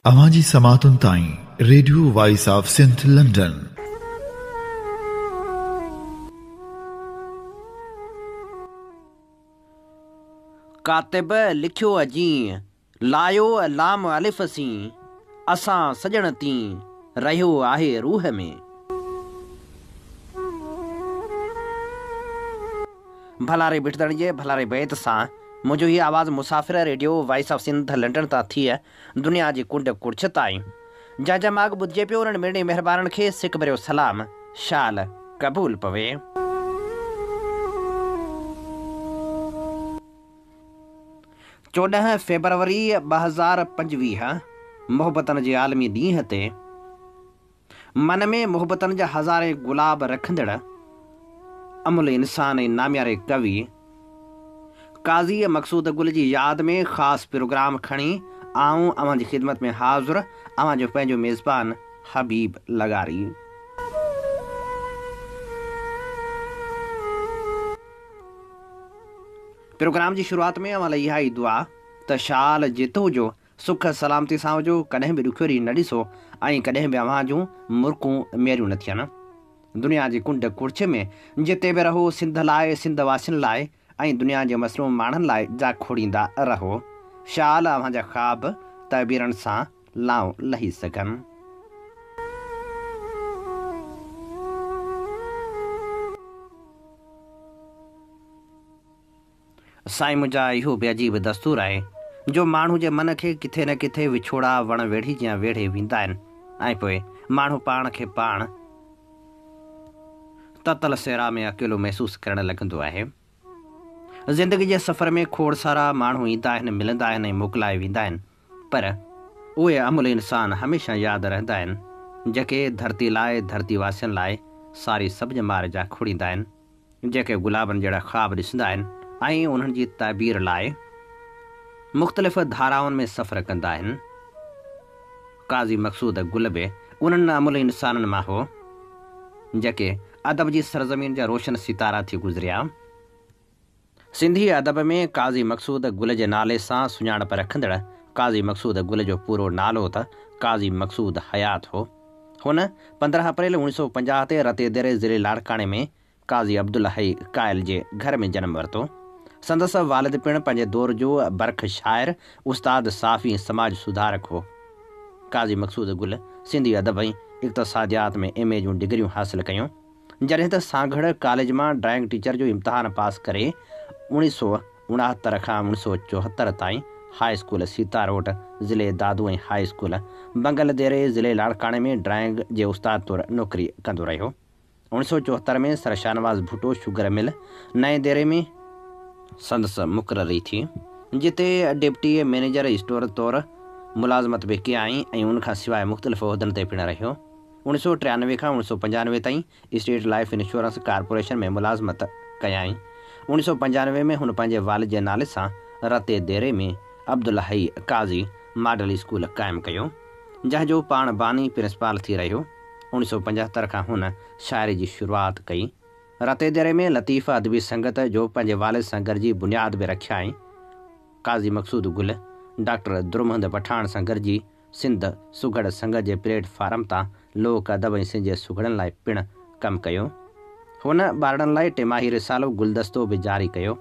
اوهان جي سماعتن تائين radio voice of Sindh London. ڪاتب لکيو جيئن، لايو لام الف سين، اسان سڄڻ تين، رهيو آهي روح ۾. ڀلاري بٺدڻ جي ڀلاري بيت سان منهنجو هي آواز مسافر radio voice of Sindh London تان ٿي دنيا جي ڪنڊ ڪڙڇ تائين جنهن جنهن ماڳ ٻڌجي پيو انهن مڙني مهربانن کي سڪ ڀريو سلام شال قبول پوي. 14 فيبروري 2025 محبتن جي عالمي ڏينهن تي من ۾ محبتن جا هزارين گلاب رکندڙ املهه انسان ۽ نامياري ڪوي قاضي مقصود گل جي ياد ۾ خاص پروگرام کڻي آئون اوهان جي خدمت ۾ حاضر اوهان جو پنهنجو ميزبان حبيب لغاري. پروگرام جي شروعات ۾ اوهان لاء اها ئي دعا ته شال جت هجو سک سلامتي سان هجو، ڪڏهن به ڏکيو ڏينهن نه ڏسو ۽ ڪڏهن به اوهان جون مرڪون ميريون نه ٿين. دنيا جي ڪنڊ ڪڙڇ ۾ جتي به رهو سنڌ لاء، سنڌ واسين لاء ۽ دنيا جي مظلوم ماڻهن لاء جاکوڙيندا رهو. شال اوهان جا خواب تعبيرن سان لائون لهي سگهن. سائين منهنجا اهو به عجيب دستور آهي جو ماڻهو جي من کي ڪٿي نه ڪٿي وڇوڙا وڻ ويڙهي جيان ويڙهي ويندا آهن ۽ پوء ماڻهو پاڻ کي پاڻ تتل صحرا ۾ اڪيلو محسوس ڪرڻ لڳندو آهي. زندگي جي سفر ۾ کوڙ سارا ماڻهو ايندا آهن، ملندا آهن ۽ موڪلائي ويندا آهن پر اهي املهه انسان هميشه ياد رهندا آهن جيڪي ڌرتي لاء ڌرتي واسين لاء ساري سڀ ڄمار جاکوڙيندا آهن. جيڪي گلابن جهڙا خواب ڏسندا آهن ۽ انهن جي تعبير لاء مختلف ڌارائن ۾ سفر ڪندا آهن. قاضي مقصود گل به انهن املهه انسانن مان هو، جيڪي ادب جي سرزمين جا روشن ستارا ٿي گذريا. سنڌي ادب ۾ قاضي مقصود گل جي نالي سان سڃاڻپ رکندڙ قاضي مقصود گل جو پورو نالو ته قاضي مقصود حيات هو. هن 15 اپريل 1950 تي رتي ديري ضلعي لاڙڪاڻي ۾ قاضي عبدالحئي قائل جي گهر ۾ جنم ورتو. سندس والد پڻ پنهنجي دور جو برک شاعر، استاد، صحافي ۽ سماج سڌارڪ هو. قاضي مقصود گل سنڌي ادب ۽ اقتصاديات ۾ ايم اي جون ڊگريون حاصل ڪيون. جڏهن ته سانگهڙ ڪاليج مان ڊرائنگ ٽيچر جو امتحان پاس ڪري 1969 کان 1974 تائين هاء اسڪول سيتا روڊ ضلعي دادو ۽ هاء اسڪول بنگل ديري ضلعي لاڙڪاڻي ۾ ڊرائنگ جي استاد طور نوڪري ڪندو رهيو. 1974 ۾ سر شاهنواز ڀٽو شگر مل نئين ديري ۾ سندس مقرري ٿي، جتي ڊپٽي مئنيجر اسٽور طور ملازمت به ڪيائين ۽ ان کان سواء مختلف عهدن تي پڻ رهيو. 1993 کان 1995 تائين اسٽيٽ لائيف انشورنس ڪارپوريشن ۾ ملازمت ڪيائين. 1995 ۾ هن پنهنجي والد جي نالي سان رتي ديري ۾ عبدالحئي قاضي ماڊل اسڪول قائم ڪيو، جنهن جو پاڻ باني پرنسپال ٿي رهيو. 1975 کان هن شاعري جي شروعات ڪئي. رتي ديري ۾ لطيف ادبي سنگت جو پنهنجي والد سان گڏجي بنياد به رکيائين. قاضي مقصود گل، ڊاڪٽر درمحمد پٺاڻ سان گڏجي سنڌ سگهڙ سنگت جي پليٽ فارم تان لوڪ ادب ۽ سنڌ جي سگهڙن لاء پڻ ڪم ڪيو. هن ٻارڙن لاء ٽماهي رسالو گلدستو به جاري ڪيو.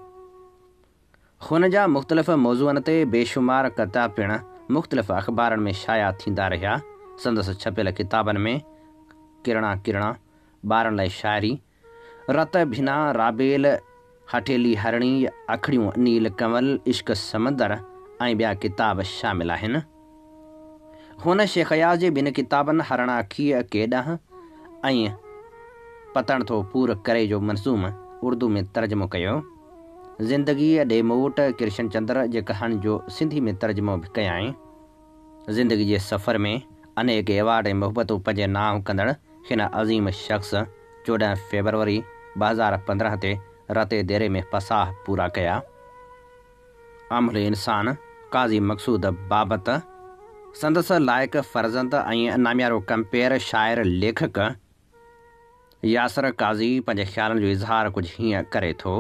هن جا مختلف موضوعن تي بيشمار قطعا پڻ مختلف اخبارن ۾ شايع ٿيندا رهيا. سندس ڇپيل ڪتابن ۾ ڪرڻا ڪرڻا، ٻارن لاء شاعري، رت ڀنا رابيل، هٺيلي هرڻي، اکڙيون نيل ڪنول، عشق سمندر ۽ ٻيا ڪتاب شامل آهن. هن شيخ اياز جي ٻن ڪتابن هرڻ اکيء ڪيڏانهن ۽ پتڻ ٿو پور ڪري جو منظوم اردو ۾ ترجمو ڪيو. زندگيء ڏي موٽ ڪرشن چندر جي ڪهاڻين جو سنڌي ۾ ترجمو به ڪيائين. زندگي جي سفر ۾ انيڪ ايوارڊ ۽ محبتون پنهنجي نانء ڪندڙ هن عظيم شخص 14 فيبروري 2015 تي رتي ديري ۾ پساهه پورا ڪيا. املهه انسان قاضي مقصود بابت سندس لائق فرزند ۽ ناميارو ڪمپيئر، شاعر، ليکڪ ياسر قاضي پنهنجي خيالن جو اظهار ڪجهه هيئن ڪري ٿو.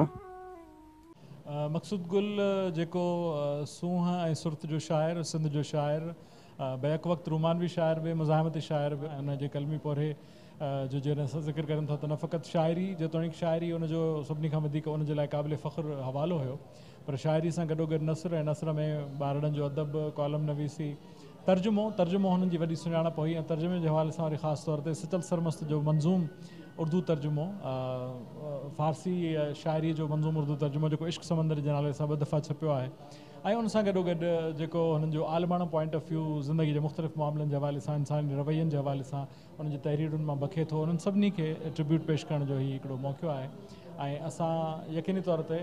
مقصود گل جيڪو سونهن ۽ سرت جو شاعر، سنڌ جو شاعر بيڪ وقت رومانوي شاعر به، مزاحمتي شاعر به ۽ ان جي قلمي پورهيي جو جڏهن اسان ذڪر ڪريون ٿا ته نه فقط شاعري، جيتوڻيڪ شاعري ان جو سڀني کان وڌيڪ ان جي لاء قابل فخر حوالو هيو، پر شاعري سان گڏوگڏ نثر ۽ نثر ۾ ٻارڙن جو ادب، ڪالم نويسي، ترجمو، ترجمو هنن جي وڏي سڃاڻپ هئي ۽ ترجمي جي حوالي سان وري خاص طور تي سچل سرمست جو منظوم اردو ترجمو، فارسي شاعريء جو منظوم اردو ترجمو جيڪو عشق سمندر جي نالي سان ٻه دفعا ڇپيو آهي ۽ ان سان گڏوگڏ جيڪو هنن جو عالماڻو پوائنٽ آف ويو زندگي جي مختلف معاملن جي حوالي سان، انساني روين جي حوالي سان انهن جي تحريرن مان بکي ٿو، انهن سڀني کي ٽربيوٽ پيش ڪرڻ جو هي هڪڙو موقعو آهي ۽ اسان يقيني طور تي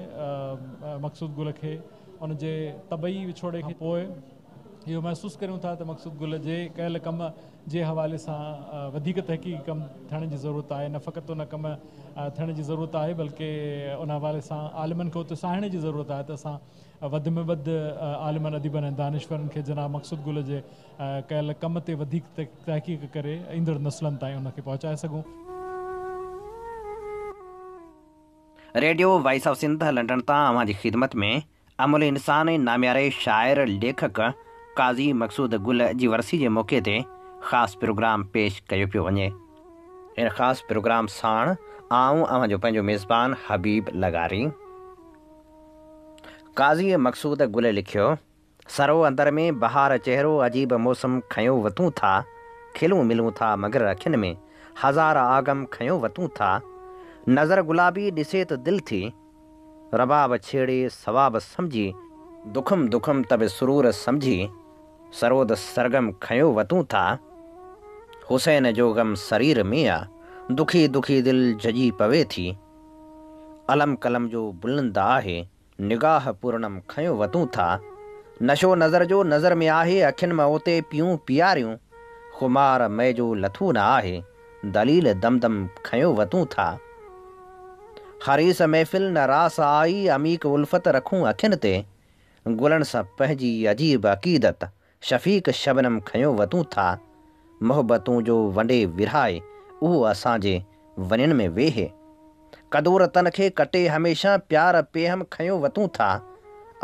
مقصود گل کي ان جي طبعي وڇوڙي کان پوء اهو محسوس ڪريون ٿا ته مقصود گل جي ڪيل ڪم جي حوالي سان وڌيڪ تحقيقي ڪم ٿيڻ جي ضرورت آهي، نه فقط ان ڪم ٿيڻ جي ضرورت آهي بلڪه ان حوالي سان عالمن کي اتساهڻ جي ضرورت آهي ته اسان وڌ ۾ وڌ عالمن، اديبن ۽ دانشورن کي جناب مقصود گل جي ڪيل ڪم تي وڌيڪ تحقيق ڪري ايندڙ نسلن تائين ان کي پهچائي سگهون. Radio voice of Sindh London تان اوهان جي خدمت ۾ املهه انسان ۽ نامياري شاعر ليکڪ قاضي مقصود گل جي ورسي جي موقعي تي خاص پروگرام پيش ڪيو پيو وڃي. هن خاص پروگرام ساڻ آئون اوهان جو پنهنجو ميزبان حبيب لغاري. قاضي مقصود گل لکيو، سرو اندر ۾ بهار چهرو عجيب موسم کنيو وتون ٿا، کلون ملون ٿا مگر اکين ۾ هزار آگم کنيو وتون ٿا، نظر گلابي ڏسي ته دل ٿي رباب ڇيڙي ثواب سمجهي، دکم دکم ته به سرور سمجهي سرود سرگم کنيو وتون ٿا، حسين جو غم سرير ۾ آ دکي دکي دل جهڄي پوي ٿي، علم قلم جو بلند آهي. نگاهه پورنم کنيو وتون ٿا. نشو نظر جو نظر ۾ آهي، اکين مان اوتي پيون پياريون. خمار مئي جو لٿو نه آهي، دليل دم دم کنيو وتون ٿا. حريص محفل نه راس آئي، عميق الفت رکون اکين تي. گلن سان پنهنجي عجيب عقيدت، شفيق شبنم کنيو وتون ٿا. محبتون جو ونڊي ورهائي، اهو اسان جي ونين ۾ ويهي. ڪدور تن کي ڪٽي هميشه پيار پيهم کنيو وتون ٿا.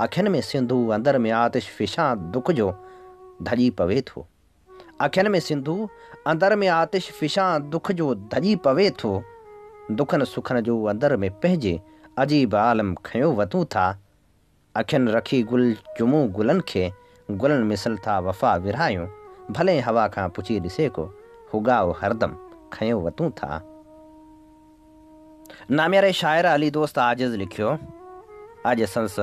اکين ۾ سنڌو اندر ۾ آتش فشان دک جو ڌڄي پوي ٿو. اکين ۾ سنڌو اندر ۾ آتش فشان دک جو ڌڄي پوي ٿو. دکن سکن جو اندر ۾ پنهنجي عجيب عالم کنيو وتون ٿا. اکين رکي گل چمون گلن کي، گلن مثل ٿا وفا ورهايون، ڀلين هوا کان پڇي ڏسي ڪو، هڳاء هردم کنيو وتون ٿا. نامياري شاعر علي دوست عاجز لکيو، اڄ سندس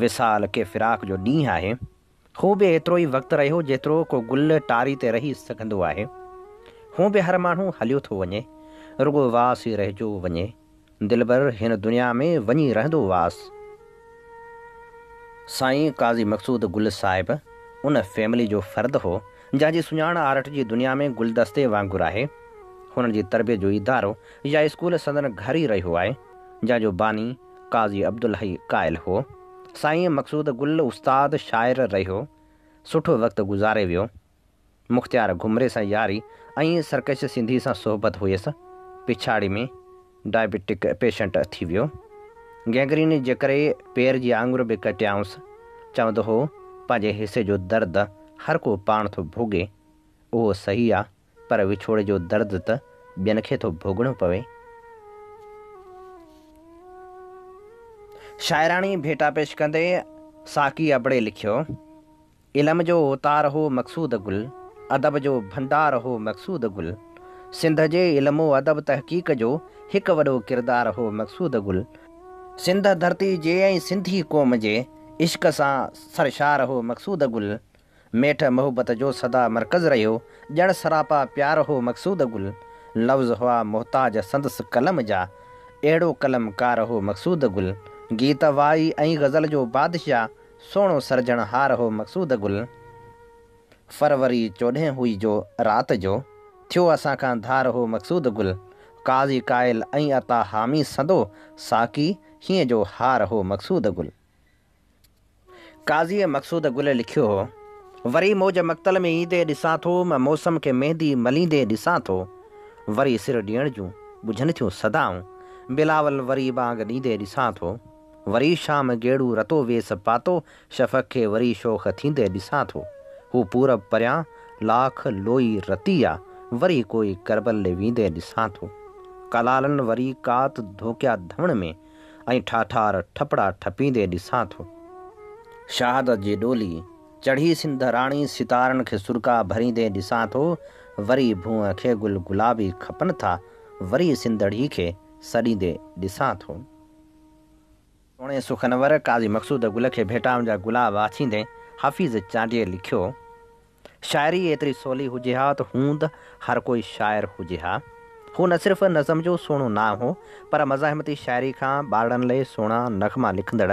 وصال ڪي فراق جو ڏينهن آهي. هو به ايترو ئي وقت رهيو جيترو ڪو گل ٽاري تي رهي سگهندو آهي. هون به هر ماڻهو هليو ٿو وڃي، رڳو واس ئي رهجيو وڃي. دلبر هن دنيا ۾ وڃي رهندو واس. سائين قاضي مقصود گل صاحب ان فيملي جو فرد هو جنهن جي سڃاڻ آرٽ جي دنيا ۾ گلدستي وانگر آهي. هنن جي تربيت جو ادارو يا اسڪول سندن گهر ئي رهيو آهي جنهن جو باني قاضي عبدالحئي قائل هو. سائين مقصود گل استاد شاعر رهيو. سٺو وقت گذاري ويو. مختيار گهمري سان ياري ۽ سرڪش سنڌي سان صحبت هيس. پڇاڙي ۾ ڊائبيٽڪ پيشنٽ ٿي ويو. گينگرين جي ڪري پير جي آڱر به ڪٽيائونس. چوندو هو، پنهنجي حصي جو درد هر ڪو پاڻ ٿو ڀوڳي. اهو صحيح آ، پر وڇوڙي جو درد ته ٻين کي ٿو ڀوڳڻو پوي. شاعراڻي ڀيٽا پيش ڪندي ساقي ابڙي لکيو. علم جو اوتار هو مقصود گل، ادب جو ڀنڊار هو مقصود گل. سنڌ جي علم و ادب تحقيق جو هڪ وڏو ڪردار هو مقصود گل. سنڌ ڌرتي جي ۽ سنڌي قوم جي عشق سان سرشار هو مقصود گل. ميٺ محبت جو سدا مرڪز رهيو، ڄڻ سراپا پيار هو مقصود گل. لفظ هئا محتاج سندس قلم جا، اهڙو قلمڪار هو مقصود گل. گيت، وائي ۽ غزل جو بادشاهه سهڻو سرجڻهار هو مقصود گل. فروري چوڏهين هئي جو رات جو، ٿيو اسان کان ڌار هو مقصود گل. قاضي قائل ۽ عطا حامي سندو، ساقي هينئين جو هار هو مقصود گل. قاضي مقصود گل لکيو هو، وري موج مقتل ۾ ايندي ڏسان ٿو، مان موسم کي ميندي مليندي ڏسان ٿو. وري سر ڏيڻ جون ٻجهن ٿيون صدائون، بلاول وري بانگ ڏيندي ڏسان ٿو. وري شام گيڙو رتو ويس پاتو، شفق کي وري شوخ ٿيندي ڏسان ٿو. هو پورب پريان لاک لوئي رتي آ، وري ڪوئي ڪربل ڏي ويندي ڏسان ٿو. ڪلالن وري ڪات ڌوڪيا ڌوڻ ۾، ۽ ٺاٺار ٺپڙا ٺپيندي ڏسان ٿو. شهادت جي ڏولي چڙهي سنڌ راڻي ستارن کي سڏڪا ڀريندي ڏسان ٿو. وري ڀونء کي گل گلابي کپن ٿا، وري سنڌڙي کي سڏيندي ڏسان ٿو. سهڻي سخنور قاضي مقصود گل کي ڀيٽائن جا گلاب آڇيندي حفيظ چانڊيي لکيو، شاعري ايتري سولي هجي ها ته هوند هر ڪوئي شاعر هجي ها. هو نه صرف نظم جو سهڻو نانء هو پر مزاحمتي شاعري کان ٻارڙن لئي سهڻا نغما لکندڙ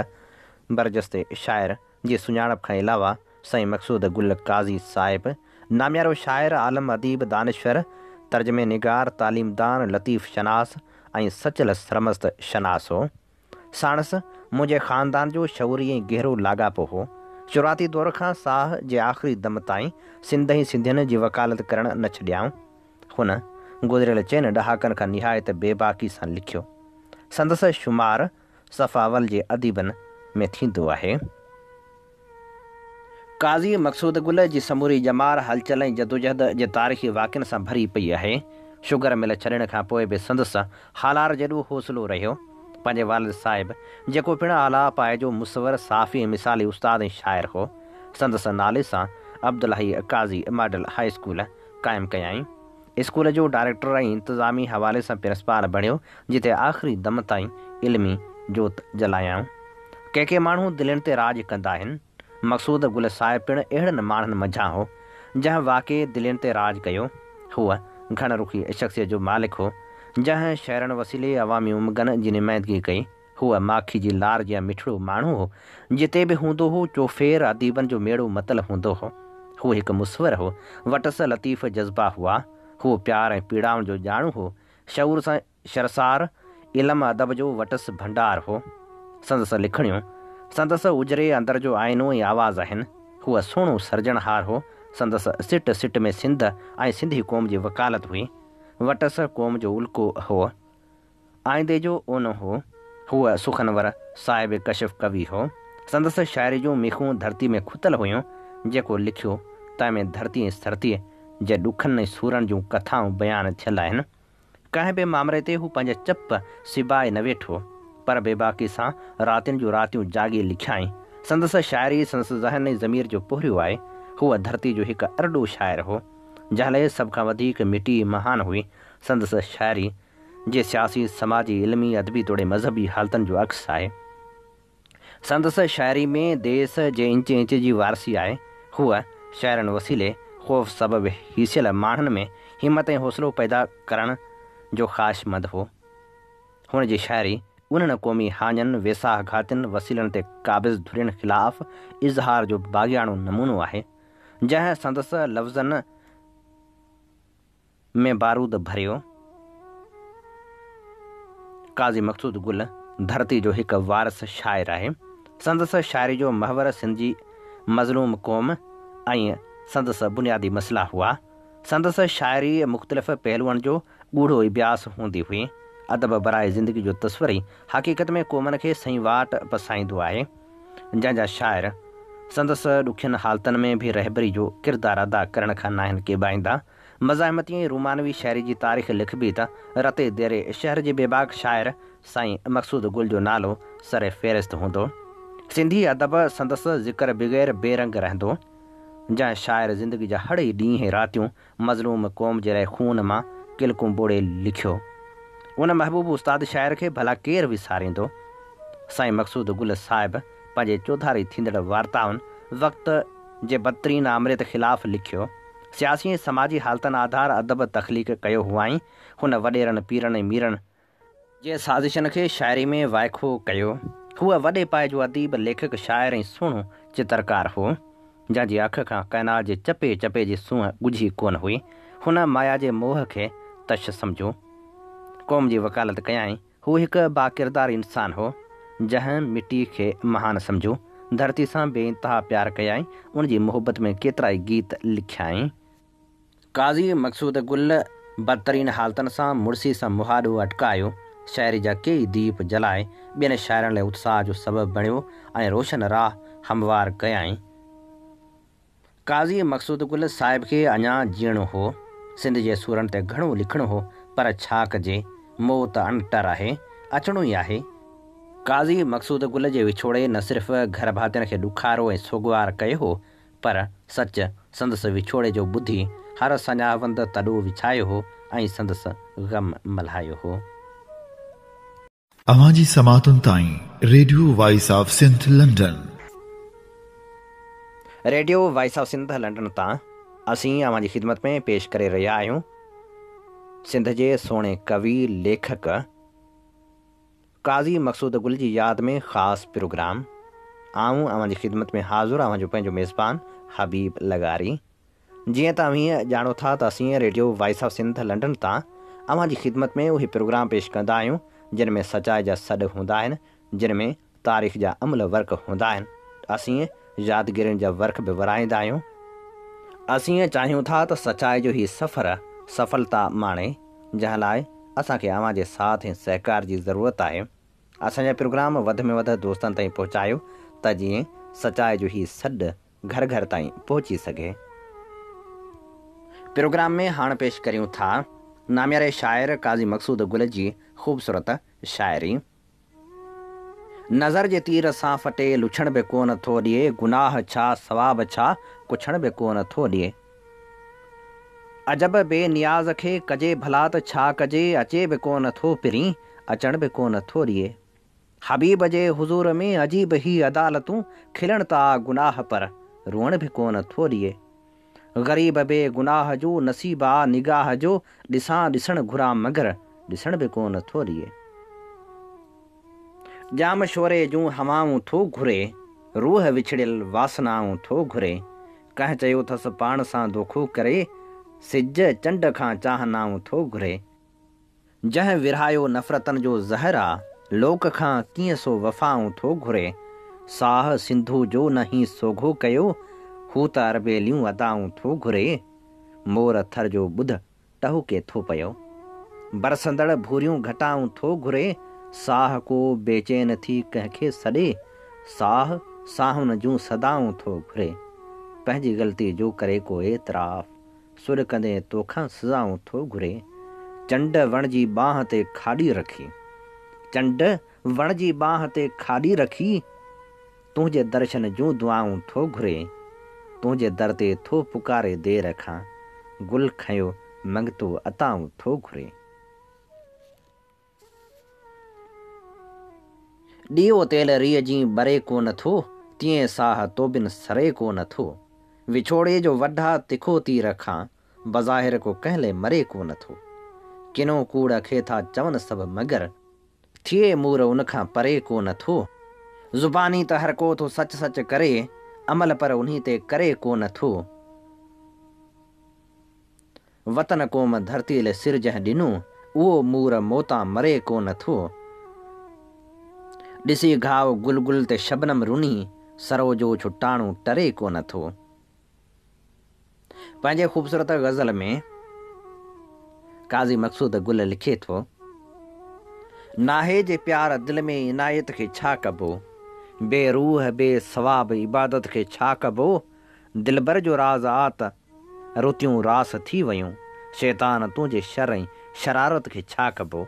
برجستي شاعر جي سڃاڻپ کان علاوه سائين مقصود گل قاضي صاحب ناميارو شاعر، عالم، اديب، دانشور، ترجمي نگار، تعليمدان، لطيف شناس ۽ سچل سرمست شناس هو. ساڻس منهنجي خاندان جو شعوري ۽ گهرو لاڳاپو هو. شروعاتي دور کان ساهه جي آخري دم تائين سنڌ ۽ سنڌين جي وڪالت ڪرڻ نه ڇڏيائون. هن گذريل چئن ڏهاڪن کان نهايت بيباڪي سان لکيو. سندس شمار صف اول جي اديبن ۾ ٿيندو آهي. قاضي مقصود گل جي سموري ڄمار هلچل ۽ جدوجهد جي تاريخي واقعن سان ڀري پئي آهي. شگر مل ڇڏڻ کان پوء به سندس هالار جيڏو حوصلو رهيو. پنهنجي والد صاحب، جيڪو پڻ اعليٰ پائي جو مصور، صحافي ۽ مثالي استاد ۽ شاعر هو، سندس نالي سان عبدالحئي قاضي ماڊل هاء اسڪول قائم ڪيائين. اسڪول جو ڊائريڪٽر ۽ انتظامي حوالي سان پرنسپال بڻيو، جتي آخري دم تائين علمي جوت جلايائون. ڪي ڪي ماڻهو دلين تي راڄ ڪندا آهن. مقصود گل صاحب پڻ اهڙن ماڻهن منجهان هو، جنهن واقعي دلين تي راڄ ڪيو. هو گهڻ رخي شخصيت جو مالڪ هو، جنهن شعرن وسيلي عوامي امنگن جي نمائندگي ڪئي. هو ماکي جي لار جيان مٺڙو ماڻهو هو. جتي به هوندو هو، چوڦير اديبن جو ميڙو متل هوندو هو. هو هڪ مصور هو. وٽس لطيف جذبا هئا. هو پيار ۽ پيڙائن جو ڄاڻو هو. شعور سان سرشار، علم ادب جو وٽس ڀنڊار هو. سندس لکڻيون، سندس اجري اندر جو آئينو ۽ آواز آهن. هو سهڻو سرجڻهار هو. سندس سٽ سٽ ۾ سنڌ ۽ سنڌي قوم جي وڪالت هئي. وٽس قوم جو الڪو هو. آئيندي جو اونو هو. هو سخنور، صاحب ڪشف قوي هو. سندس شاعري جون ميخون ڌرتي ۾ کتل هيون، جيڪو لکيو، تنهن ۾ ڌرتي ۽ سرتيء جي ڏکن ۽ سورن جون ڪٿائون بيان ٿيل آهن. ڪنهن به مامري تي هو پنهنجا چپ سبائي نه ويٺو، پر بيباڪي سان راتين جون راتيون جاڳي لکيائين. سندس شاعري سندس ذهن ۽ ضمير جو پورهيو آهي. هو ڌرتي جو هڪ ارڏو شاعر هو، جنهن لئه سڀ کان وڌيڪ مٽي مهان هئي. سندس شاعري جي سياسي، سماجي، علمي، ادبي توڙي مذهبي حالتن جو عڪس آهي. سندس شاعري ۾ ديس جي انچ انچ جي وارثي آهي. هو شعرن وسيلي خوف سبب هيسيل ماڻهن ۾ همت ۽ حوصلو پيدا ڪرڻ جو خواهشمند هو. هن جي شاعري انهن قومي هاڃن، ويساهه گهاتين، وسيلن تي قابض ڌرين خلاف اظهار جو باغياڻو نمونو آهي، جنهن سندس لفظن ۾ بارود ڀريو. قاضي مقصود گل ڌرتي جو هڪ وارث شاعر آهي. سندس شاعري جو محور سنڌ جي مظلوم قوم ۽ سندس بنيادي مسئلا هئا. سندس شاعري مختلف پهلوئن جو ڳوڙهو اڀياس هوندي هئي. ادب براء زندگي جو تصور ئي حقيقت ۾ قومن کي صحيح واٽ پسائيندو آهي. جنهن جا شاعر سندس ڏکين حالتن ۾ به رهبري جو ڪردار ادا ڪرڻ کان ناهن ڪيٻائيندا. مزاحمتي ۽ رومانوي شاعري جي تاريخ لکبي ته رتي ديري شهر جي بيباڪ شاعر سائين مقصود گل جو نالو سر فهرست هوندو. سنڌي ادب سندس ذڪر بغير بي رنگ رهندو. جنهن شاعر زندگي جا هڙئي ڏينهن ۽ راتيون مظلوم قوم جي لاء خون مان ڪلڪون ٻوڙي لکيو. ان محبوب استاد شاعر کي ڀلا ڪير وساريندو؟ سائين مقصود گل صاحب پنهنجي چوڌاري ٿيندڙ وارتائن وقت جي بدترين آمريت خلاف لکيو. سياسي ۽ سماجي حالتن آڌار ادب تخليق ڪيو هئائين. هن وڏيرن، پيرن ۽ ميرن. جي سازشن کي شاعري ۾ وائکو ڪيو. هو وڏي پائي جو اديب، ليکڪ، شاعر ۽ سهڻو چترڪار هو. جنهن جي اک کان ڪائنات جي چپي چپي جي سونهن ڳجهي ڪونه هئي. هن مايا جي موهه کي تڇ سمجهيو. قوم جي وڪالت ڪيائين. هو هڪ باڪردار انسان هو، جنهن مٽي کي مهان سمجهيو. ڌرتي سان بي انتها پيار ڪيائين. ان جي محبت ۾ ڪيترائي گيت لکيائين. قاضي مقصود گل بدترين حالتن سان مڙسي سان مهاڏو اٽڪايو، شاعري جا ڪيئي ديپ جلائي ٻين شاعرن لاء اتساهه جو سبب بڻيو ۽ روشن راهه هموار ڪيائين. قاضي مقصود گل صاحب کي اڃا جيئڻو هو، سنڌ جي سورن تي گهڻو لکڻو هو، پر ڇا ڪجي، موت اڻٽر آهي، اچڻو ئي آهي. قاضي مقصود گل جي وڇوڙي نه صرف گهر ڀاتين کي ڏکارو ۽ سوڳوار ڪيو هو، پر سچ سندس وڇوڙي جو ٻڌي هر ساڃاهه وند تڏو وڇايو هو ۽ سندس غم ملهايو هو. اوهان جي سماعتن تائين radio voice of Sindh London. Radio voice of Sindh London تان اسين اوهان جي خدمت ۾ پيش ڪري رهيا آهيون سنڌ جي سهڻي ڪوي، ليکڪ قاضي مقصود گل جي ياد ۾ خاص پروگرام. آئون اوهان جي خدمت ۾ حاضر اوهان جو پنهنجو ميزبان حبيب لغاري. جيئن ته اوهين ڄاڻو ٿا ته اسين radio voice of Sindh London تان اوهان جي خدمت ۾ اهي پروگرام پيش ڪندا آهيون جن ۾ سچائي جا سڏ هوندا آهن جن ۾ تاريخ جا املهه ورق هوندا آهن. اسين يادگيرين جا ورق به ورائيندا آهيون. اسين چاهيون ٿا ته سچائي جو هي سفر سڦلتا ماڻي جنهن لاء اسان کي اوهان جي ساٿ ۽ سهڪار جي ضرورت آهي. اسان جا پروگرام وڌ ۾ وڌ دوستن تائين پهچايو ته جيئن سچائي جو هي سڏ گهر گهر تائين پهچي سگهي. پروگرام ۾ هاڻ پيش ڪريون ٿا نامياري شاعر قاضي مقصود گل جي خوبصورت شاعري. نظر جي تير سان ڦٽي لڇڻ به ڪونه ٿو ڏئي گناهه ڇا ثواب ڇا ڪڇڻ به ڪونه ٿو ڏئي. عجب بي نياز کي ڪجي ڀلا ته ڇا ڪجي اچي به ڪونه ٿو پرين اچڻ به ڪونه ٿو ڏئي. حبيب جي حضور ۾ عجيب هي عدالتون کلڻ ته آ گناهه پر روئڻ به ڪونه ٿو ڏئي. غريب بي گناهه جو نصيب آ نگاهه جو ڏسان ڏسڻ گهران مگر ڏسڻ به ڪونه ٿو ڏئي. ڄام شوري جون هوائون ٿو گهري روح وڇڙيل واسنائون ٿو گهري ڪنهن چيو ٿس پاڻ سان دوکو ڪري سج چنڊ کان چاهنائون ٿو گهري. جنهن ورهايو نفرتن جو زهر آ، لوڪ کان ڪيئن سو وفائون ٿو گهري. ساهه سنڌو جو نه هي سوگهو ڪيو، هو ته اربيليون ادائون ٿو گهري. مور ٿر جو ٻڌ ٽهوڪي ٿو پيو. برسندڙ ڀوريون گهٽائون ٿو گهري. ساهه ڪو بيچين ٿي ڪنهن کي سڏي، ساهه ساهن جون صدائون ٿو گهري. پنهنجي غلطي جو ڪري ڪو اعتراف. سڏڪندي توکان سزائون ٿو گهري. چنڊ وڻ جي ٻانهن تي کاڏي رکي. چنڊ وڻ جي ٻانهن تي کاڏي رکي. تنهنجي درشن جون دعائون ٿو گهري. تنهنجي در تي ٿو پڪاري دير کان. گل کنيو منگتو عطائون ٿو گهري. ڏيئو تيل ريء جيئن ٻري ڪو نه ٿو، تيئن ساهه تو بن سري ڪو نه ٿو. وڇوڙي جو وڍ آ تکو تير کان، بظاهر ڪو ڪنهن لئي مري ڪو نه ٿو. ڪنو ڪوڙ کي ٿا چون سڀ مگر، ٿئي مور ان کان پري ڪو نه ٿو. زباني ته هر ڪو ٿو سچ سچ ڪري، عمل پر انهي تي ڪري ڪو نه ٿو. وطن قوم ڌرتيء لئي سر جنهن ڏنو، اهو مور موتان مري ڪو نه ٿو. ڏسي گهاء گل گل تي شبنم رني، سرو جو ڇٽاڻو ٽري ڪو نه ٿو. پنهنجي خوبصورت غزل ۾ قاضي مقصود گل لکي ٿو. ناهي جي پيار دل ۾ عنايت کي ڇا ڪبو، بي روح بي ثواب عبادت کي ڇا ڪبو، دلبر جو راز آ ته رتيون راس ٿي ويون، شيطان تنهنجي شر ۽ شرارت کي ڇا ڪبو؟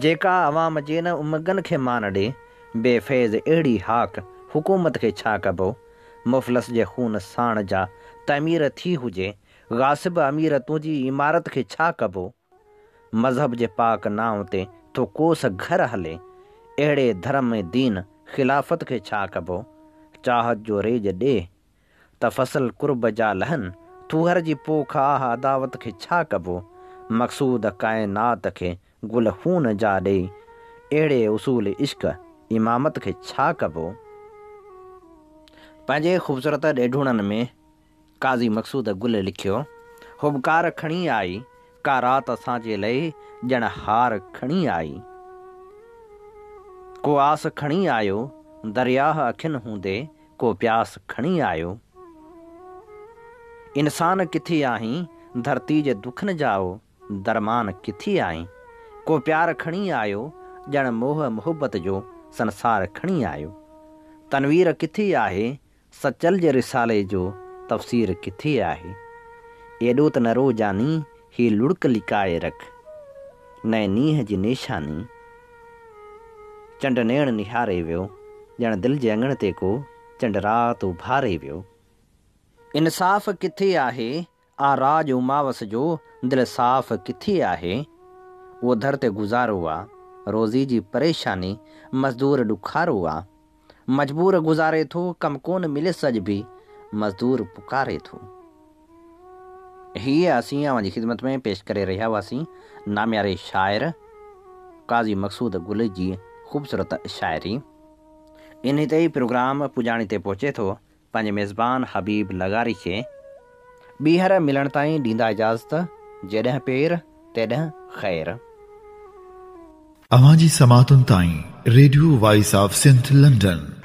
جيڪا عوام جي نه امنگن کي مان ڏي، بي فيض اهڙي هاڪ حڪومت کي ڇا ڪبو؟ مفلس جي خون ساڻ جا تعمير ٿي هجي، غاصب امير تنهنجي عمارت کي ڇا ڪبو؟ مذهب جي پاڪ نانء تي ٿو ڪوس گهر هلي، اهڙي ڌرم ۽ دين خلافت کي ڇا ڪبو؟ چاهت جو ريج ڏي ته فصل قرب جا لهن، ٿوهر جي پوک آهه عداوت کي ڇا ڪبو؟ مقصود ڪائنات کي گل خون جا ڏئي، اهڙي اصول عشق امامت کي ڇا ڪبو؟ پنهنجي خوبصورت ڏيڍوڻن ۾ قاضي مقصود گل لکيو، هٻڪار کڻي آئي، ڪا رات اسان جي لئي ڄڻ هار کڻي آئي. ڪو آس کڻي آيو، درياهه اکين هوندي ڪو پياس کڻي آيو. انسان ڪٿي آهين، ڌرتي جي دکن جائو درمان ڪٿي آهين؟ ڪو پيار کڻي آيو، ڄڻ موهه محبت جو سنسار کڻي آيو. تنوير ڪٿي آهي، سچل جي رسالي جو تفسير ڪٿي آهي؟ ايڏو ته نه رو جاني، هي لڙڪ لڪائي رک، نئين نينهن جي نيشاني. چنڊ نيڻ نهاري ويو، ڄڻ دل جي اڱڻ تي ڪو چنڊ رات اڀاري ويو. انصاف ڪٿي آهي، آ راڄ اماوس جو، دل صاف ڪٿي آهي؟ اوڌر تي گذارو آ، روزي جي پريشاني، مزدور ڏکارو آ. مجبور گذاري ٿو، ڪم ڪونه مليس اڄ ڀي، مزدور پڪاري ٿو. هيء اسين اوهان جي خدمت ۾ پيش ڪري رهيا هئاسين نامياري شاعر قاضي مقصود گل جي خوبصورت شاعري. انهي تي ئي پروگرام پڄاڻي تي پهچي ٿو. پنهنجي ميزبان حبيب لغاري کي ٻيهر ملڻ تائين ڏيندا اجازت، جيڏهن پير تيڏهن خير. اوهان جي سماعتن تائين radio voice of Sindh London.